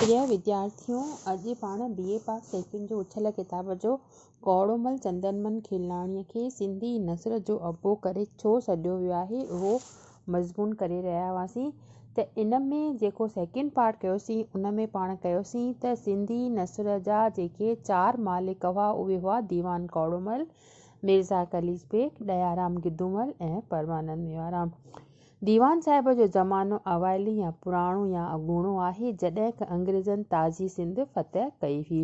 پريه وديارٿيو، اڄ پاڻ بي اي پاس سيڪنڊ جو اڇل ڪتاب جو ڪوڙومل چندنمل کيلاڻيء کي سنڌي نثر جو ابو ڪري ڇو سڏيو ويو آهي اهو مضمون ڪري رهيا هئاسين ته ان ۾ جيڪو سيڪنڊ پارٽ ڪيوسين ان ۾ پاڻ ڪيوسين ته سنڌي نثر جا جيڪي چار مالڪ هئا اهي هئا ديوان ڪوڙومل، ميرزا قليچ بيگ، ڏيارام گدومل ۽ پرمانند ميوارام. ديوان صاحب جو زمانو اوائلي يا پراڻو يا اڳوڻو آهي، جڏهن ڪه انگريزن تازي سنڌ فتح ڪئي هئي.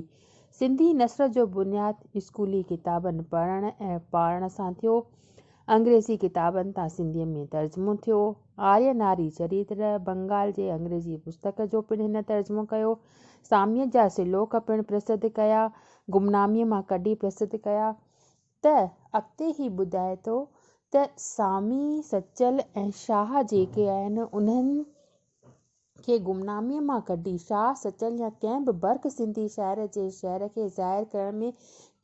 سنڌي نثر جو بنياد اسڪولي ڪتابن پڙهڻ ۽ پاڙهڻ سان ٿيو. انگريزي ڪتابن تان سنڌيء ۾ ترجمو ٿيو. آريه ناري چريتر، بنگال جي انگريزي پستڪ جو پڻ هن ترجمو ڪيو. ساميء جا سلوڪ پڻ پرسڌ ڪيا. گمناميء مان ڪڍي پرسڌ ڪيا. ته اڳتي هي ٻڌائي ٿو ته سامي، سچل ۽ شاهه جيڪي آهن انهن کي گمناميء مان ڪڍي شاهه، سچل يا ڪنهن به برک سنڌي شاعر جي شعر کي ظاهر ڪرڻ ۾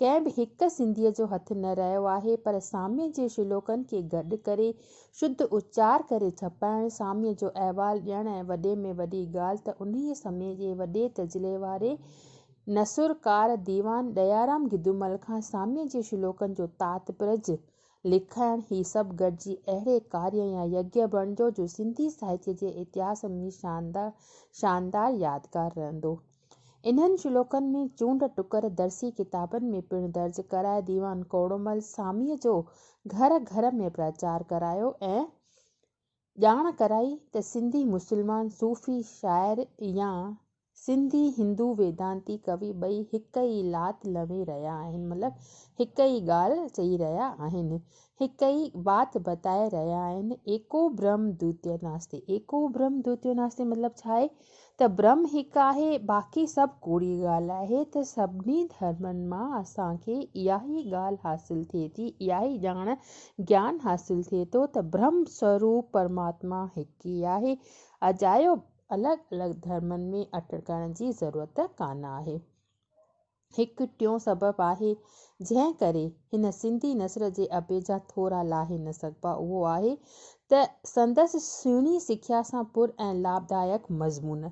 ڪنهن به هڪ سنڌيء جو هٿ نه رهيو آهي پر ساميء جي شلوڪن کي گڏ ڪري شڌ اچار ڪري ڇپائڻ، ساميء جو احوال ڏيڻ ۽ وڏي ۾ وڏي ڳالهه ته انهيء سمي جي وڏي تجلي واري نثرڪار ديوان ڏيارام گدومل کان ساميء جي شلوڪن جو تاتپرج لکائڻ، هي سڀ گڏجي اهڙي ڪاريه يا يگيه بڻجو جو سنڌي ساهتيه جي اتهاس ۾ شاندار يادگار رهندو. انهن شلوڪن ۾ چونڊ ٽڪر درسي ڪتابن ۾ پڻ درج ڪرائي ديوان ڪوڙومل ساميء جو گهر گهر ۾ پرچار ڪرايو ۽ ڄاڻ ڪرائي ته سنڌي مسلمان صوفي شاعر يا سنڌي هندو ويدانتي ڪوي ٻئي هڪ ئي لات لوي رهيا آهن مطلب هڪ ئي ڳالهه چئي رهيا آهن، هڪ ئي بات بتائي رهيا آهن، ايڪو برهم دوتيه ناستي، ايڪو برهم دوتيو ناستي مطلب ڇا آهي ته برهم هڪ آهي باقي سڀ ڪوڙي ڳالهه آهي ته سڀني ڌرمن مان اسان کي اها ئي ڳالهه حاصل ٿئي ٿي اها ئي ڄاڻ گيان حاصل ٿئي ٿو ته برهم سوروپ پرماتما هڪ ئي آهي اجايو الڳ الڳ ڌرمن ۾ اٽڪڻ جي ضرورت ڪانه آهي. هڪ ٽيون سبب آهي، جنهن ڪري هن سنڌي نثر جي ابي جا ٿورا لاهي نه سگهبا، اهو آهي ته سندس سهڻي سکيا سان پر ۽ لاڀدائڪ مضمون،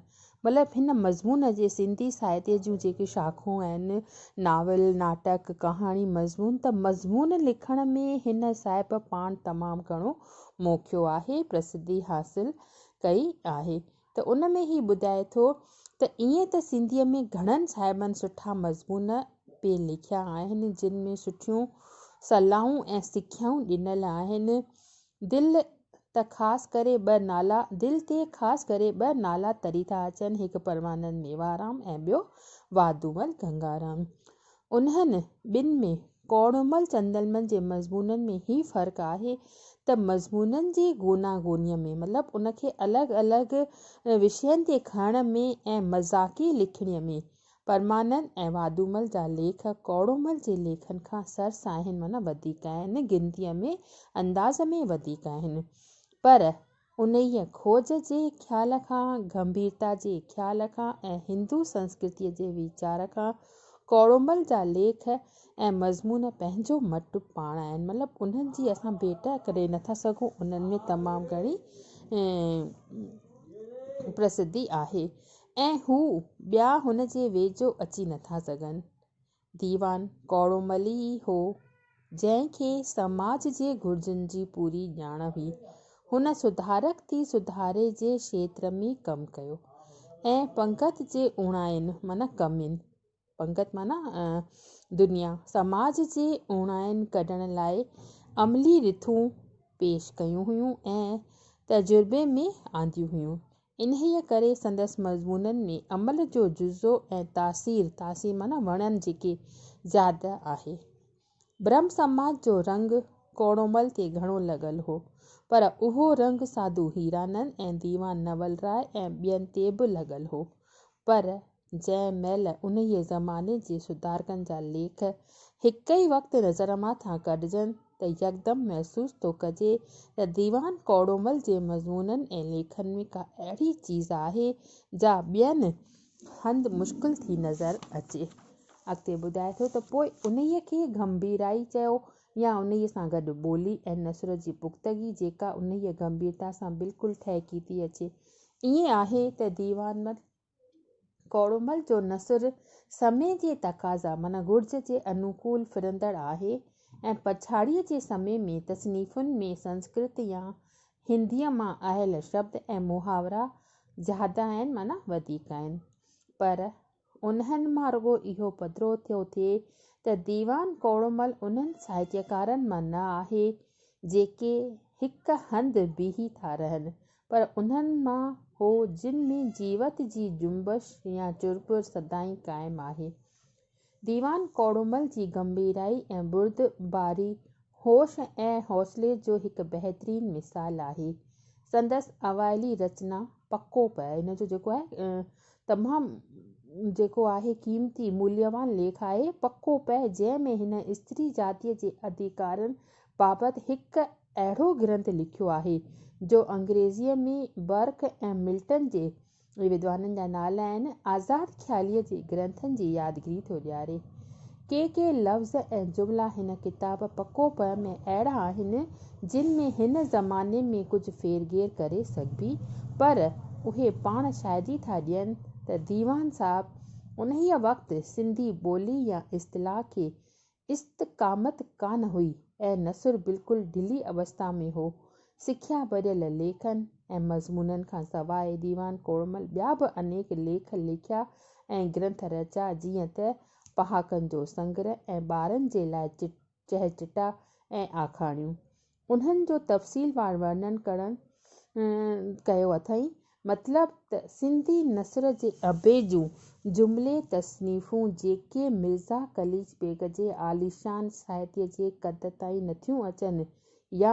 مطلب هن مضمون جي سنڌي ساهتيه جون جيڪي شاخون آهن، ناول، ناٽڪ، ڪهاڻي، مضمون، ته مضمون لکڻ ۾ هن صاحب پاڻ تمام گهڻو موکيو آهي، پرسڌي حاصل ڪئي آهي ته ان ۾ هي ٻڌائي ٿو ته ائين ته سنڌيء ۾ گهڻن صاحبن سٺا مضمون پئي لکيا آهن، جن ۾ سٺيون صلاحون ۽ سکيائون ڏنل آهن. دل ته خاص ڪري ٻه نالا دل تي خاص ڪري ٻه نالا تري ٿا اچن، هڪ پرمانند ميوارام ۽ ٻيو واڌومل گنگارام. انهن ٻن ۾ ڪوڙومل چندلمل جي مضمونن ۾ هي فرق آهي ته مضمونن جي گوناگونيء ۾ مطلب ان کي الڳ الڳ وشين تي کڻڻ ۾ ۽ مذاقي لکڻيء ۾ پرمانند ۽ واڌومل جا ليک ڪوڙومل جي ليکن کان سرس آهن معنيٰ وڌيڪ آهن گنتيء ۾ انداز ۾ وڌيڪ آهن پر انهيء کوج جي خيال کان، گنڀيرتا جي خيال کان ۽ هندو سنسڪرتيء جي ويچار کان ڪوڙومل جا ليک ۽ مضمون پنهنجو مٽ پاڻ آهن. مطلب انهن جي اسان ڀيٽ ڪري نٿا سگهون، انهن ۾ تمام گهڻي پرسڌي آهي ۽ هو ٻيا هن جي ويجهو اچي نٿا سگهن. ديوان ڪوڙومل ئي هو، جنهن کي سماج جي گهرجن جي پوري ڄاڻ هئي. هن سڌارڪ ٿي سڌاري جي کيتر ۾ ڪم ڪيو ۽ پنگت جي اوڻاين معنيٰ ڪمين، پنگت معنيٰ دنيا، سماج جي اوڻاين ڪڍڻ لاء عملي رٿون پيش ڪيون هيون ۽ تجربي ۾ آنديون هيون. انهيء ڪري سندس مضمونن ۾ عمل جو جزو ۽ تاثير، تاثير معنيٰ وڻن جيڪي، زياده آهي. برهم سماج جو رنگ ڪوڙومل تي گهڻو لڳل هو، پر اهو رنگ ساڌو هيرانند ۽ ديوان نول راء ۽ ٻين تي به لڳل هو. پر جنهن مهل انهيء زماني جي سڌارڪن جا ليک هڪ ئي وقت نظر مان ٿا ڪڍجن ته يڪدم محسوس ٿو ڪجي ته ديوان ڪوڙومل جي مضمونن ۽ ليکن ۾ ڪا اهڙي چيز آهي جا ٻين هنڌ مشڪل ٿي نظر اچي. اڳتي ٻڌائي ٿو ته پوء انهيء کي گنڀيرائي چيو يا انهيء سان گڏ ٻولي ۽ نثر جي پختگي جيڪا انهيء گنڀيرتا سان بلڪل ٺهڪي ٿي اچي. ائين آهي ته ديوان ڪوڙومل جو نثر سمي جي تقاضا معنيٰ گهرج جي انوڪول ڦرندڙ آهي ۽ پڇاڙيء جي سمي ۾ تصنيفن ۾ سنسڪرت يا هنديء مان آيل شبد ۽ محاورا زياده آهن معنيٰ وڌيڪ آهن. پر انهن مان رڳو اهو پڌرو ٿيو ٿئي ته ديوان ڪوڙومل انهن ساهتيڪارن مان نه آهي، جيڪي هڪ هنڌ بيهي ٿا رهن، پر انهن مان هو جن ۾ جيوت جي جنبش يا چرپر سدائين قائم آهي. ديوان ڪوڙومل جي گنڀيرائي ۽ بردباري هوش ۽ حوصلي جو هڪ بهترين مثال آهي. سندس اوائلي رچنا پڪو پهه هن جو جيڪو آهي تمام جيڪو آهي قيمتي موليوان ليک آهي پڪو پهه جنهن ۾ هن استري جاتيء جي اڌيڪارن بابت هڪ اهڙو گرنٿ لکيو آهي، جو انگريزيء ۾ برڪ ۽ ملٽن جي، اهي ودوانن جا نالا آهن، آزاد خياليء جي گرنٿن جي يادگيري ٿو ڏياري. ڪي ڪي لفظ ۽ جملا هن ڪتاب پڪو پهه ۾ اهڙا آهن، جن ۾ هن زماني ۾ ڪجهه ڦيرگهير ڪري سگهبي، پر اهي پاڻ شاهدي ٿا ڏين ته ديوان صاحب انهيء وقت سنڌي ٻولي يا اصطلاح کي استقامت ڪانه هئي ۽ نثر بلڪل ڍلي اوستا ۾ هو. سکيا ڀريل ليکن ۽ مضمونن کان سواء ديوان ڪوڙومل ٻيا به انيڪ ليک لکيا ۽ گرنٿ رچيا جيئن ته پهاڪن جو سنگرهه ۽ ٻارن جي لاء چهچٽا ۽ آکاڻيون. انهن جو تفصيلوار ورنن ڪرڻ ڪيو اٿائين. مطلب ته سنڌي نثر جي ابي جون جملي تصنيفون جيڪي مرزا قليچ بيگ جي عاليشان ساهتيه جي قد تائين نٿيون اچن يا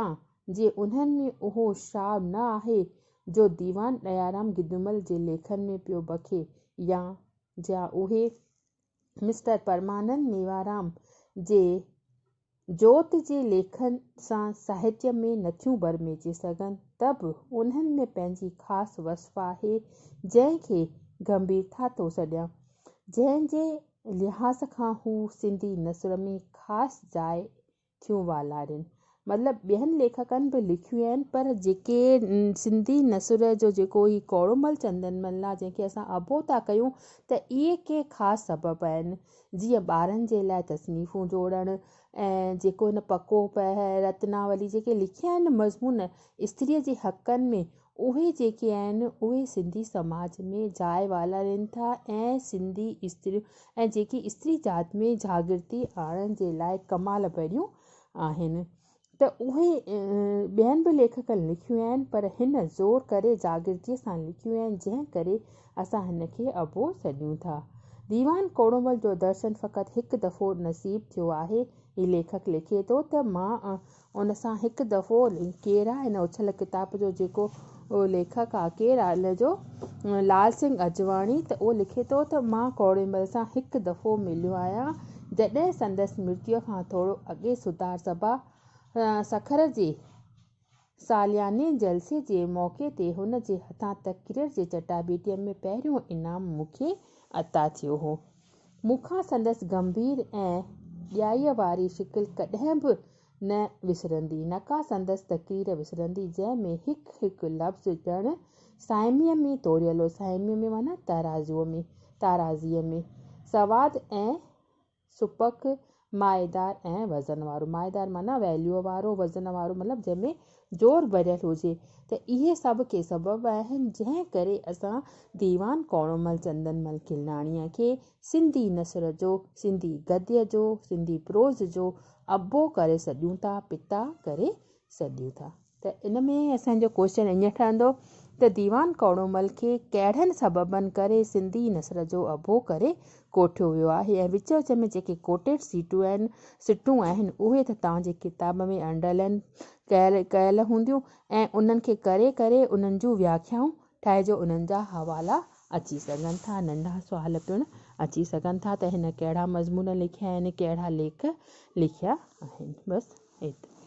جي انهن ۾ اهو شعاع نه آهي جو ديوان ڏيارام گدومل جي ليکن ۾ پيو بکي يا جا اهي مسٽر پرمانند ميوارام جي جوت جي ليکن سان ساهتيه ۾ نٿيون برميجي سگهن ته به انهن ۾ پنهنجي خاص وصف آهي جنهن کي گنڀيرتا ٿو سڏيان جنهن جي لحاظ کان هو سنڌي نثر ۾ خاص جاء ٿيون والارين. مطلب ٻين ليکڪن به لکيون آهن پر جيڪي سنڌي نثر جو جيڪو هي ڪوڙومل چندنمل آهي جنهن کي اسان ابو ٿا ڪيون ته اهي ڪي خاص سبب آهن جيئن ٻارن جي لاء تصنيفون جوڙڻ ۽ جيڪو هن پڪو پهه رتناولي جيڪي لکيا آهن مضمون استريء جي حقن ۾ اهي جيڪي آهن اهي سنڌي سماج ۾ جاء والارين ٿا ۽ سنڌي استريون ۽ جيڪي استري ذات ۾ جاڳرتي آڻڻ جي لاء ڪمال ڀريون آهن ته اهي ٻين به ليکڪن لکيون آهن پر هن زور ڪري جاڳرتيء سان لکيون آهن جنهن ڪري اسان هن کي ابو سڏيون ٿا. ديوان ڪوڙومل جو درشن فقط هڪ دفعو نصيب ٿيو آهي. هي ليکڪ لکي ٿو ته مان ان سان هڪ دفعو ڪير آ هن اڇل ڪتاب جو جيڪو ليکڪ آ ڪير آ ان جو لال سنگهه اجواڻي ته اهو لکي ٿو ته مان ڪوڙيمل سان هڪ دفعو مليو آهيان جڏهن سندس مرتيو کان ٿورو اڳي سڌار سڀا سکر جي سالياني جلسي جي موقعي تي هن جي هٿان تقرير جي چٽاڀيٽيء ۾ پهريون انعام مون کي عطا ٿيو هو. مون کان سندس گنڀير ۽ ڄائيء واري شڪل ڪڏهن به نه وسرندي، نڪا سندس تقرير وسرندي، جنهن ۾ هڪ هڪ لفظ ڄڻ ساهميء ۾ توريل هو، ساهميء ۾ معنيٰ ترازوء ۾، تارازيء ۾، سواد ۽ سپڪ، مائيدار ۽ وزن وارو. مائيدار معنيٰ ويليو وارو، وزن وارو مطلب جنهن ۾ زور ڀريل هجي ته اهي سڀ ڪي سبب آهن جنهن ڪري اسان ديوان ڪوڙومل چندنمل کلناڻيء کي سنڌي نثر جو، سنڌي گديه جو، سنڌي پروز جو ابو ڪري سڏيون ٿا، پتا ڪري سڏيون ٿا. ته ان ۾ اسان جو ڪوئسچن ائين ٺهندو ته ديوان ڪوڙومل کي ڪهڙن سببن ڪري سنڌي نثر جو ابو ڪري ڪوٺيو ويو آهي ۽ وچ وچ ۾ جيڪي ڪوٽيڊ سيٽون آهن سٽون آهن اهي ته توهان جي ڪتاب ۾ انڊرلائن ڪيل ڪيل هونديون ۽ انهن کي ڪري ڪري انهن جون وياکيائون ٺاهجو انهن جا حوالا اچي سگهن ٿا ننڍا سوال پڻ اچي سگهن ٿا ته هن ڪهڙا مضمون لکيا آهن ڪهڙا ليک لکيا آهن بس ايترو.